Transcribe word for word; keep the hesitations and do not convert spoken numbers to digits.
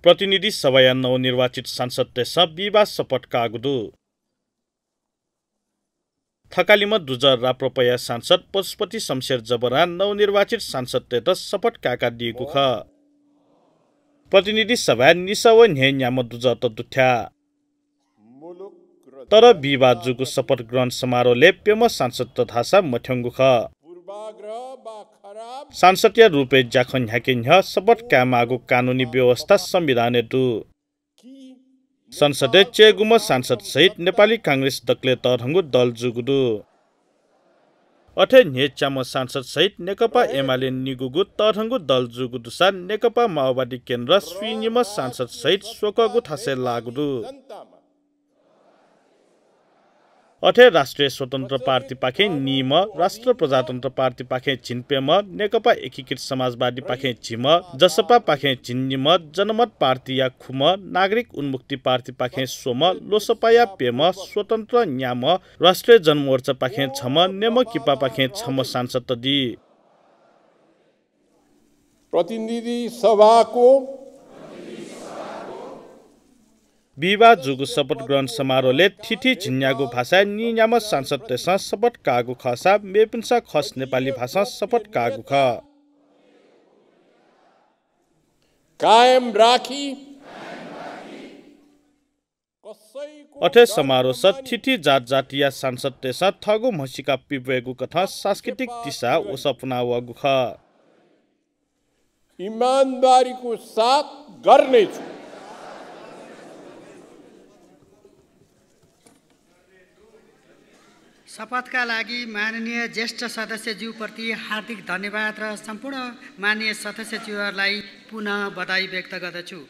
प्रतिनिधि सभाया नवनिर्वाचित सांसदतय्सं बिहिबाः शपथ काःगु दु। थकालिम्ह दुजः राप्रपया सांसद पशुपति शमशेर जबरां नवनिर्वाचित सांसदतय्त शपथ काय्कादीगु खः। प्रतिनिधि सभाय् निसः व न्ह्यःन्याम्ह दुजःत दुथ्याः। तर बिहिबाः जूगु शपथ ग्रहण समारोहलय् प्यम्ह सांसदत धाःसा मथ्यंगु खः। सांसदया रूपय् ज्याखँ न्ह्याके न्ह्यः शपथ कायेमाःगु कानूनी व्यवस्था संविधानय् दु। संसदय् च्यय्गुम्ह सांसद सहित नेपाली कांग्रेस दकलय् तःधंगु दल जूगु दु। अथे न्ह्यःच्याम्ह सांसद सहित नेकपा एमाले निगूगु तःधंगु दल जूगु दुसा नेकपा माओवादी केन्द्र स्वीनिम्ह सांसद सहित स्वकःगु थासय् लाःगु दु। अथे राष्ट्रिय स्वतन्त्र पार्टीपाखें नीम्ह, राष्ट्र प्रजातन्त्र पार्टीपाखें झिंप्यम्ह, नेकपा एकीकृत समाजवादीपाखें झिम्ह, जसपापाखें झिंनिम्ह, जनमत पार्टीया खुम्ह, नागरिक उन्मुक्ति पार्टीपाखें स्वम्ह, लोसपाया प्यम्ह, स्वतन्त्र न्याम्ह, राष्ट्रिय जनमोर्चापाखें छम्ह, नेमकिपापाखें छम्ह सांसदत दी। प्रतिनिधि सभाको बिहिबाः जूगु शपथ ग्रहण समारोहलय् थीथी झिंन्यागू भाषाय् नीन्याम्ह सांसदतय्सं शपथ काःगु खःसा मेपिन्सं खस नेपाली भाषां शपथ काःगु खः। कायम राखी। अथे समारोहस थीथी जातजातिया सांसदतय्सं थःगु म्हसीका पिब्वयेगु कथं सांस्कृतिक दिसा वसः पुनावःगु खः। इमानदारीको साथ गर्नेछु। शपथका लागि माननीय ज्येष्ठ सदस्यज्यूप्रति हार्दिक धन्यवाद र सम्पूर्ण माननीय सदस्यज्यूहरूलाई पुनः बधाई व्यक्त गर्दछु।